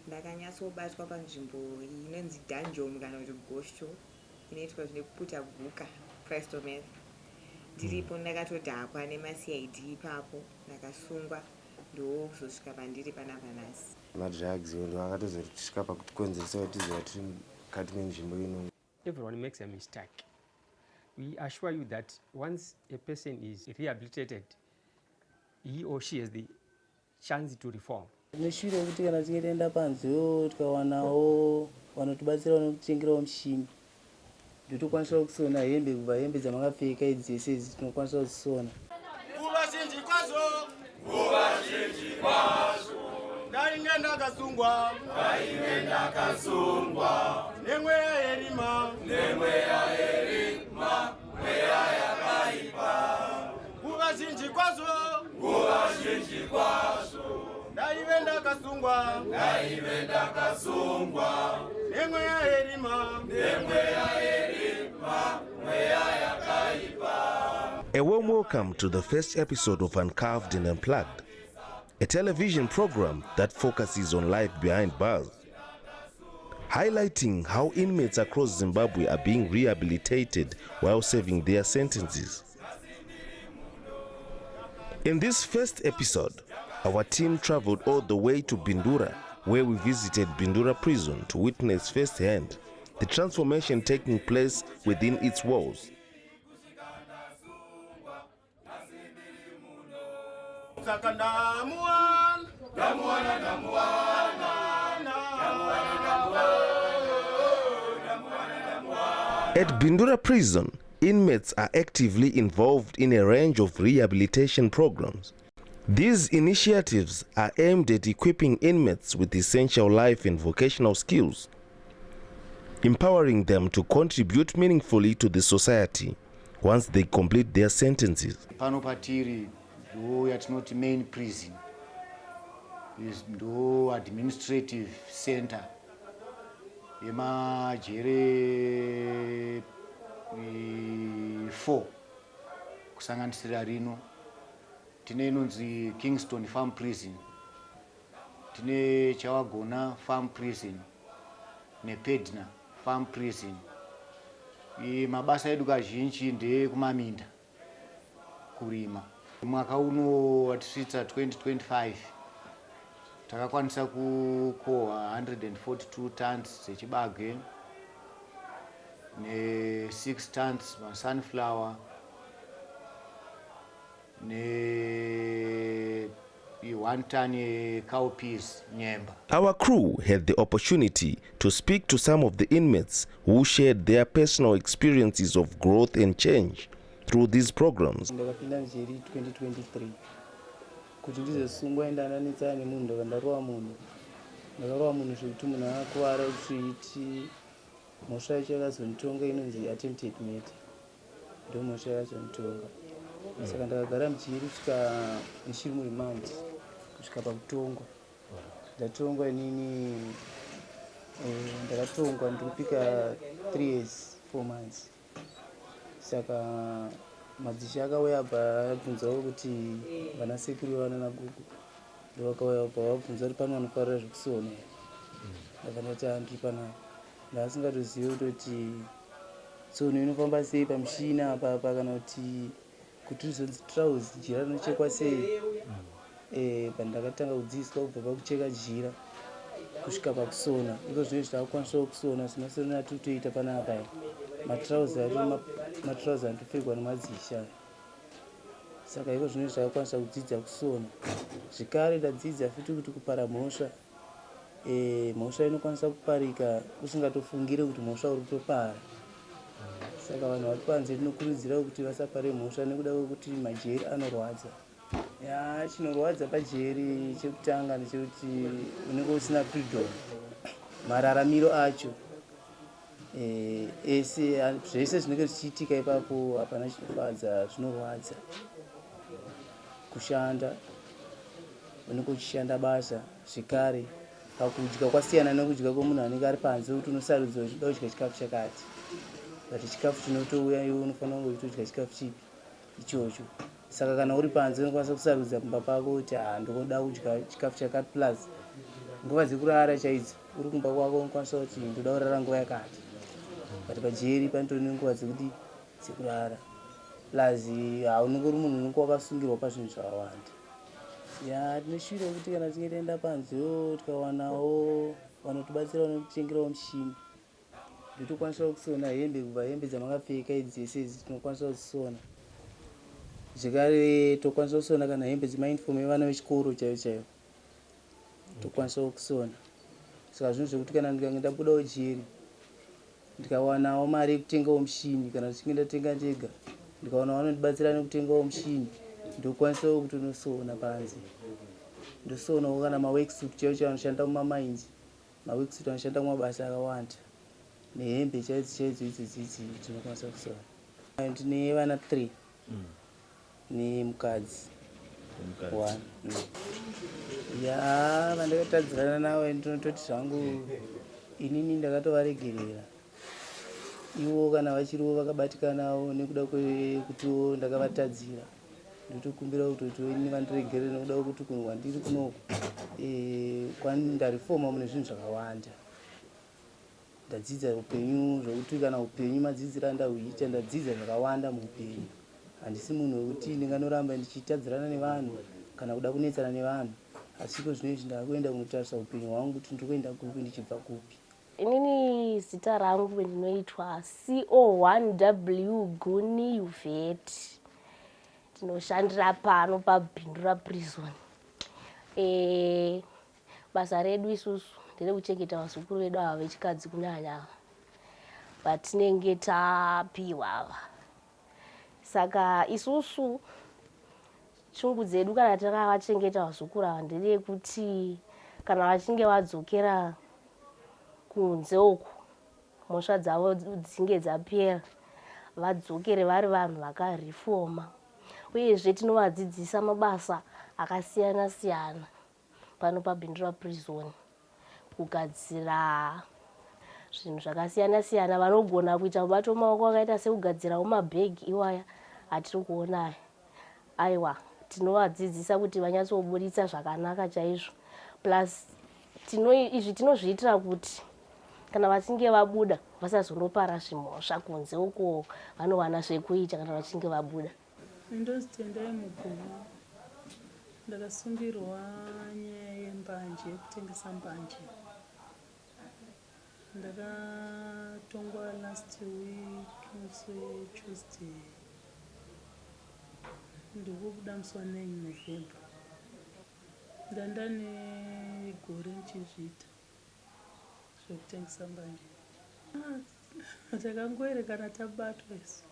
Ndakanyatsobatwa panzvimbo inonzi Dungeon kana kuti Gosho inoitwa zvine kuputa guka, crystal meth. Ndiripo ndakatodhakwa nemaCID ipapo, ndakasungwa ndokuzosvika pandiri panapa nhasi. Madrugs ndo akatozosvika pakutikonzeresa kuti tizova tiri mukati menzvimbo ino. Everyone makes a mistake. We assure you that once a person is rehabilitated, he or she has the chance to reform. Neshure yekuti kana tichinge taenda panzewo tikawanawo vanotibatsira vanotitengerawo mushini, ndotokwanisawo kusona hembe, kubva hembe dzamakapfeka idzi dzese idzi tinokwanisa kudzisona. Nguva zhinji kwazvo, nguva zhinji kwazvo, ndainge ndakasungwa, ndainge ndakasungwa nemweya yerima, nemweya yerima, mweya yakaipa. Nguva zhinji kwazvo, nguva zhinji kwazvo, ndaive ndakasungwa, ndaive ndakasungwa nemweya yerima, nemweya yerima, mweya yakaipa. A warm welcome to the first episode of Uncarved and Unplugged, a television program that focuses on life behind bars, highlighting how inmates across Zimbabwe are being rehabilitated while serving their sentences. In this first episode, our team traveled all the way to Bindura, where we visited Bindura Prison to witness firsthand the transformation taking place within its walls. Saka ndamuwana, ndamuwana, ndamuwana, ndamuwana. At Bindura Prison, inmates are actively involved in a range of rehabilitation programs. These initiatives are aimed at equipping inmates with essential life and vocational skills, empowering them to contribute meaningfully to the society once they complete their sentences. Pano patiri ndo yatinoti main prison, is ndo administrative center yemajere 4, kusanganisira rino. Tine inonzi Kingston Farm Prison, tine Chawagona Farm Prison nePedna Farm Prison. Mabasa edu kazhinji ndeyekumaminda, kurima. Mwaka uno watisvitsa 2025 takakwanisa kukohwa 142 tons dzechibage ne6 tons masunflower ne 1 ton yecowpeas, nyemba. Our crew had the opportunity to speak to some of the inmates who shared their personal experiences of growth and change through these programs. Ndakapinda mujeri 2023 kuti ndizosungwa. Ndandanetsana nemunhu, ndaka ndarova munhu, ndakarova munhu zvekuti munhu akakuvara. Kuti mhosva yacho yakazonditonga inonzi attempted murder, ndo mhosva yakazonditonga. Saka ndakagara mujeri kusvika ndichiri muremand, kusvika pakutongwa. Ndatongwa inini, ndakatongwa ndikupika 3 years 4 months. Saka madzishe akauya, abva abvunzawo kuti vana sekuru vana nagogo ndovakauya, bva vabvunza kuti pano vanofarira zvekusona here. Ndabva ndati handiri panapa. Ndaasingatozivi kutoti tsono inofamba sei pamushina apapa, kana kuti rizonzi trouser, jira rinochekwa sei. Pandakatanga kudzidziswa kubva pakucheka jira kusvika pakusona, iko zvino takukkwanisawo kusona semasonero atiri kutoita panapa. Matrauza ari matrauza anotopfekwa nemadzisha. Saka iko zvino takakwanisa kudzidza kusona. Zvekare ndadzidza futi kuti kupara mhosva, mhosva inokwanisa kuparika usingatofungire kuti mhosva uri kutopara. Saka vanhu vari panze tinokurudzira kuti vasapare mhosva nekuda kwekuti majeri anorwadza. Ya, chinorwadza pajeri chekutanga ndechekuti unenge usina freedom. Mararamiro acho ese, zvese zvinenge zvichiitika ipapo hapana chinofadza, zvinorwadza. Kushanda, unenge uchishanda basa. Zvekare pakudya kwasiyana nekudya kwemunhu anenge ari panze, kuti unosarudza uchida kudya chikafu chakati, but chikafu chinotouya, iwe unofanira kunge uchitodya chikafu chipi ichocho. Saka kana uri panze unokwanisa kusarudza kumba pako kuti ha, ndinoda kudya chikafu chakati, plus Nguva dzekurara chaidzo uri kumba kwako unokwanisa kuti ndoda kurara nguva yakati, but pajeri panotori nenguva dzekuti dzekurara, plus haunenge uri munhu unenge wakasungirwa pazvinhu zvakawanda. Ya, tinoshuvira kuti kana tichinge taenda panzewo tikawanawo vanotibatsira, vanotitengerawo muchini, ndotokwanisa kusona hembe. Kubva hembe dzamakapfeka idzi dzese idzi tinokwanisa kudzisona. Zvekare tokwanisa kusona kana hembe dzemauniform evana vechikoro chaivo chaivo, tokwanisawo kusona. Saka zvinhu zvekuti kana ndikange ndabudawo jeri, ndikawanawo mari yekutengawo mushini, kana ndichinge ndatenga ndega, ndikawana vanondibatsira nekutengawo mushini, ndokwanisawo kutonosona panze. Ndosonawo kana maworksuit chaivo chaivo anoshanda mumamines, maworksuit anoshanda mumabasa akawanda, nehembe chaidzo chaidzo idzodzi idzi tinokwanisa kusona. Ndine vana 3 nemukadzi one. Ya, vandakatadzirana navo ndinototi zvangu inini ndakatovaregerera. Ivo kana vachiriwo vakabatikanawo nekuda kwekutiwo ndakavatadzira, ndotokumbira kutotiwo inini vandiregerere nekuda kwekuti kunhu kwandiri kunoku kwandarifoma mune zvinhu zvakawanda. Ndadzidza upenyu zvokuti kana upenyu madzidziro andahuita, ndadzidza zvakawanda muupenyu. Handisi munhu wekuti ndinganoramba ndichitadzirana nevanhu kana kuda kunetsana nevanhu, asi iko zvino izvi ndakuenda kunotarisa upenyu hwangu kuti ndiri kuenda kupi, ndichibva kupi. Inini zita rangu ndinoitwa CO1W Guni Yvette. Ndinoshandira pano paBindura Prison. Basa redu isusu nderekuchengeta vazukuru vedu ava vechikadzi, kunyanya ava vatinenge tapiwa ava. Saka isusu shungu dzedu kana takavachengeta vazukuru ava ndereyekuti kana vachinge vadzokera kunze uku, mhosva dzavo dzinge dzapera, vadzokere vari vanhu vakarifoma. Uyezve tinovadzidzisa mabasa akasiyana siyana pano paBindura Prison, kugadzira zvinhu zvakasiyana siyana. Vanogona kuita mubato maoko akaita sekugadzirawo mabhegi iwaya atiri kuona aya. Aiwa, tinovadzidzisa kuti vanyatsoburitsa zvakanaka chaizvo. Plus tino izvi tinozviitira kuti kana vachinge vabuda vasazondopara zvimhosva kunze uko, vanowana zvekuita kana vachinge vabuda. Ndonzi Tendai Mugumo. Ndakasungirwa nyaya yembanje, yekutengesa mbanje. Ndakatongwa last week musi weTuesday, ndikubuda musi wa 9 November. Ndandane gore ndichizviita zvekutengesa mbanje. Takangoerekana tabatwa isu.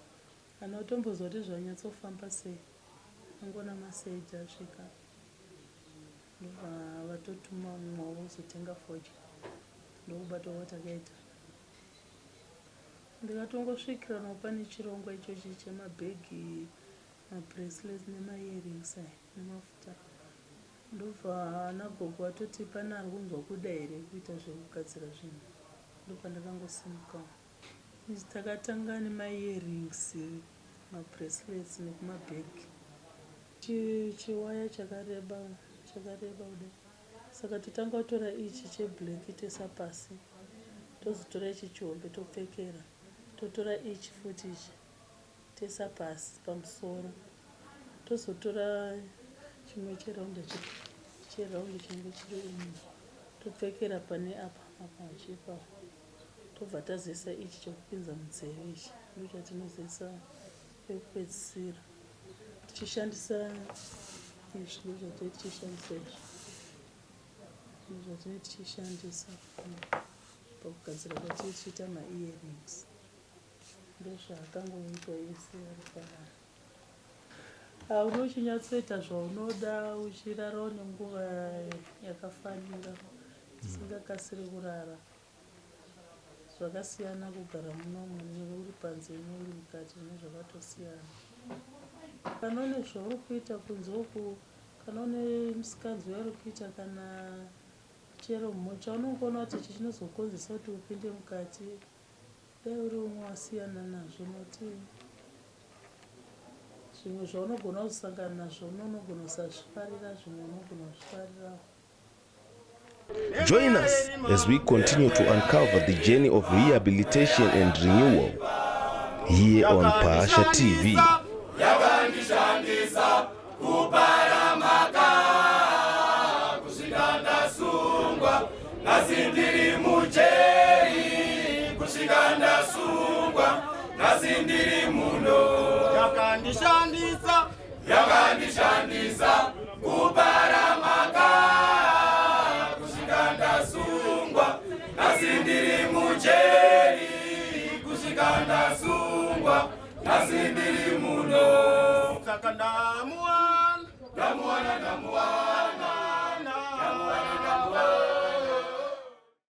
Kana utombozwa kuti zvanyatsofamba sei, angona maseji asvika, ndobva vatotuma mumwe wavo kuzotenga fodya, ndokubatwa kwatakaita. Ndikatongosvikiranawo pane chirongwa ichochi chemabhegi, mabracelets nemaearrings aya nemafuta, ndobva anagogo vatoti pane ari kunzwa kuda here kuita zvekugadzira zvinhu, ndopandakangosimukawo. Takatanga nemaearrings, mabracelets nekumabhegi. Chiwaya chakareba chakareba kudai, saka totanga kutora ichi cheblack toisa pasi, tozotora ichi chihombe topfekera, totora ichi futi ichi toisa pasi pamusoro, tozotora chimwe cheraundi cheraundi chinenge chiri umu topfekera pane apa apa chipa, tobva tazoisa ichi chekupinza munzeve. Ichi ndochatinozoisa pekupedzisira tichishandisa izvi. Ndozvatinee tichishandisa izvi, ndozvatinee tichishandisa pakugadzira kwatinee tichiita maearrings. Ndozvaakangoitwa ese ari pavanhu. Hauri uchinyatsoita zvaunoda, uchirarawo nenguva yakafanira, usingakasiri kurara. Zvakasiyana kugara munomu neuri panze neuri mukati, zvine zvakatosiyana. Kana une zvauri kuita kunze uku, kana une musikanzwa yauri kuita, kana chero chaunongoona kuti ichi chinozokonzesa kuti upinde mukati, dai uri umwe wasiyana nazvo, nokuti zvimwe zvaunogona kuzosangana nazvo unogona kusazvifarira, zvimwe unogona kuzvifarirawo. Join us as we continue to uncover the journey of rehabilitation and renewal here on Pahasha TV. Yakandishandisa kupara mhaka kusvika ndasungwa, nhasi ndiri mujeri. Kusvika ndasungwa, nhasi ndiri muno. Yakandishandisa, yakandishandisa kupara mhaka kusvika ndasungwa, nhasi ndiri mujeri. Kusvika ndasungwa, nhasi ndiri muno. Saka ndamuwana, ndamuwana, ndamuwana.